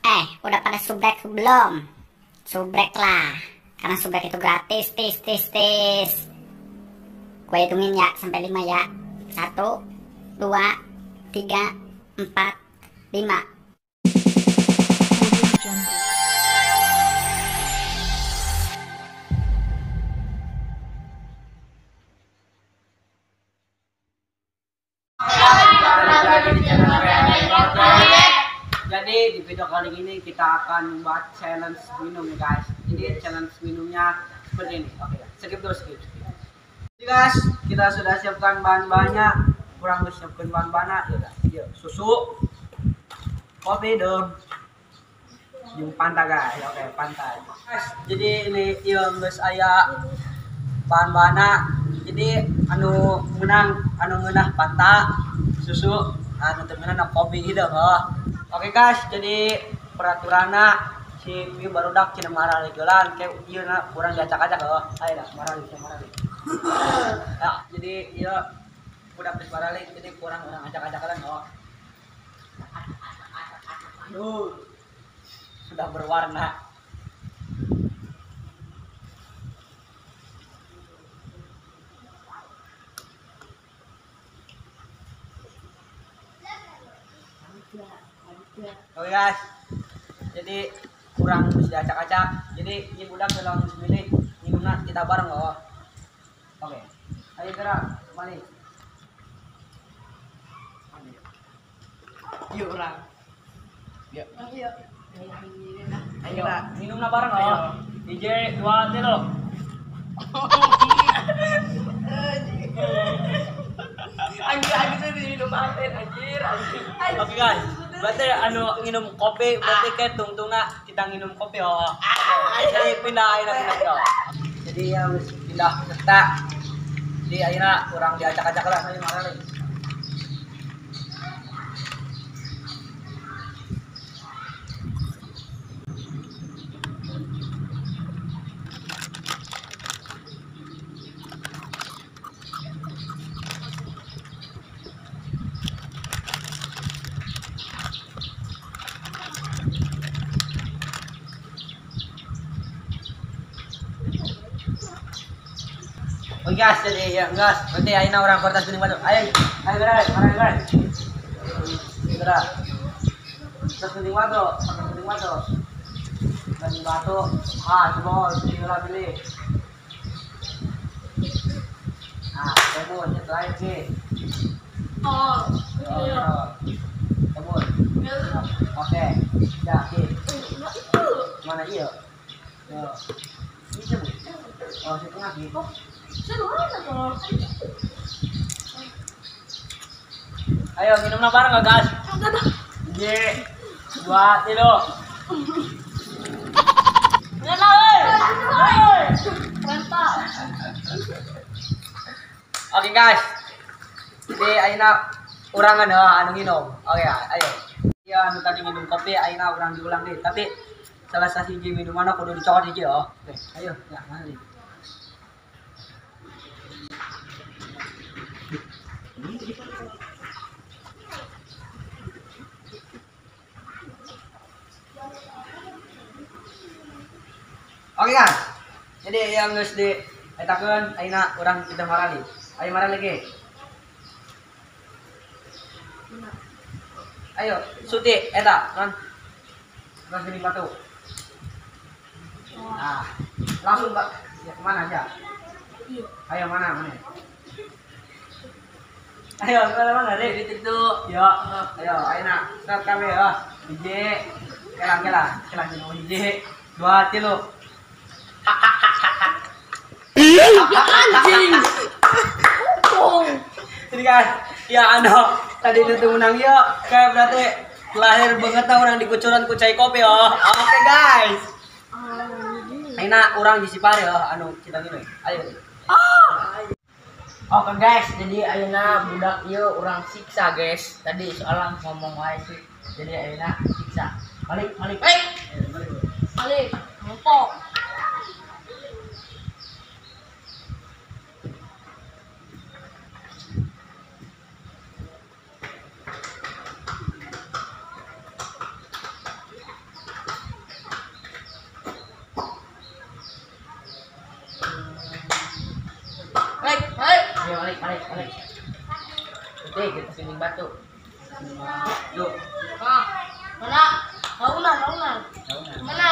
Udah pada subrek belum? Subrek lah, karena subrek itu gratis, tis tis tis. Gue hitungin ya sampai 5 ya. 1, 2, 3, 4, 5. Jadi di video kali ini kita akan membuat challenge minum ya guys. Jadi challenge minumnya seperti ini. Oke, skip dulu, skip. Jadi guys, kita sudah siapkan bahan-bahannya. Kurang siapkan bahan-bahannya ya guys. Yuk, susu, kopi dong, yung Fanta guys. Oke, Fanta. Guys, jadi ini ieu geus aya bahan-bahanna. Jadi anu menang, anu ngeunah Fanta, susu, anu teu meunang kopi gitu oh. Oke guys, jadi peraturanna si ieu barudak cenah marah legelan kayak ieu na kurang diacak-acak oh. Ayo dah marah marah. Ya, jadi ieu budak geus baralik jadi kurang urang acak-acakan oh. Aduh. Sudah berwarna. Oke guys, jadi kurang bisa diacak-acak. Jadi ini budak kalau harus milih minumnya kita bareng loh. Oke, ayo gerak, balik. Yuk orang. Yuk. Ayo. Ayo minumnya bareng loh. DJ 2 3. Anjir, anjir minum anjir, anjir. Oke guys, berarti anu nginum kopi, berarti kayak tungtungna kita nginum kopi oh. Jadi pindah ayeuna pindah. Jadi yang pindah peserta. Jadi ayeuna kurang diacak-acak lah saya marah nih. Oh guys, jadi ya guys, berarti ayeuna orang kertas kuning batu. Ayo, ayo gerak, marah gerak. Gerak. Kertas kuning batu, kertas kuning batu. Kuning batu. Ah, coba pilih pilih. Ah, tebun, terakhir sih. Oh, iya. Tebun. Oke, ya, mana iya? Yo. Ini tebun. Oh, setengah gitu. Ayo minumlah bareng gak guys? J 2 3. Oke guys. Jadi ayeuna urang anu nginum. Oke ayo. Ya anu tadi minum kopi ayeuna urang diulang deh. Tapi salah sahiji minuman kudu dicokot hiji oh. Oke, ayo ya mari. Oke guys, jadi yang geus di etakeun ayeuna urang kita marali. Ayo marali lagi. Ayo, Suti eta kan. Terus gini batu. Nah, langsung Mbak. Ya kemana aja? Ayo mana mana? Ayo, mana mana deh itu. Yo, ayo, ayo nak. Start kami ya. Hiji, kelang kelang, kelang hiji, 2 3. Anjing. Jadi guys, ya anu tadi itu menang yo, kayak berarti lahir banget orang di kucuran kucai kopi oh. Oke guys. Ayo nak orang di Sipare yo, anu kita minum. Ayo. Oke guys, jadi ayeuna budak ieu urang siksa guys. Tadi soalnya ngomong wae sih. Jadi ayeuna siksa. Balik, balik. Balik. Ngopo. Malik, malik, malik. Oke, kita sini batu. Yuk. Mana? Launan, launan. Mana?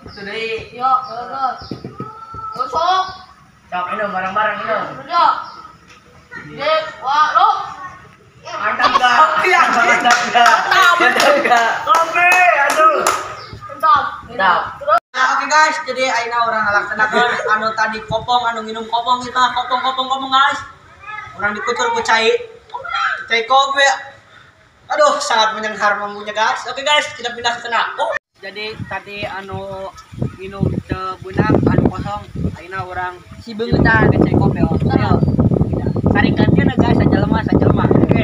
Itu dari. Yo, yo, yo. Sok. Sok minum bareng-bareng minum. Yo. Dek, wah, lo. Mantap gak? Mantap gak? Mantap gak? Oke, aduh. Mantap. Mantap. Nah, oke guys, jadi ayeuna urang ngalaksanakeun anu tadi kopong, anu minum kopong kita, kopong kopong kopong guys. Urang dikucur ku cai. Cai kopi. Aduh, sangat menyengar mambunya guys. Oke guys, kita pindah ke sana. Oh. Jadi tadi anu minum cebeunang anu kosong, ayeuna urang Si beungetan cai kopi. Oh. Ayo. Saring gantian guys, sajelema sajelema. Oke.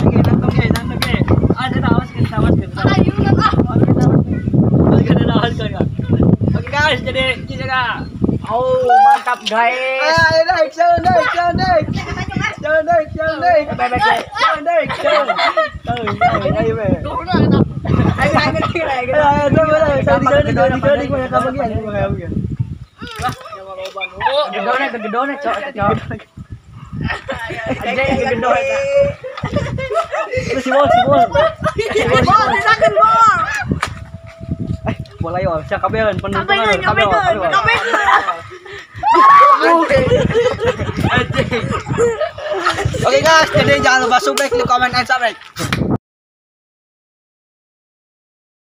Oke, nonton guys, nonton guys. Ada tawas ke tawas ke. Oke guys, jadi kita Oh, mantap guys. Ayo naik, jalan naik, jalan naik. Jalan naik, jalan naik. Baik, baik. Jalan naik, jalan. Ayo, ayo. Ayo, ayo, ayo. Ayo, ayo, Gedone, gedone, cok, cok. Ada yang gedone. Itu si bol, si bol. Bol, silakan bol. Bola yo, siap kabehan penonton. Kabehan. Oke guys, jadi jangan lupa subscribe, like, comment, and subscribe.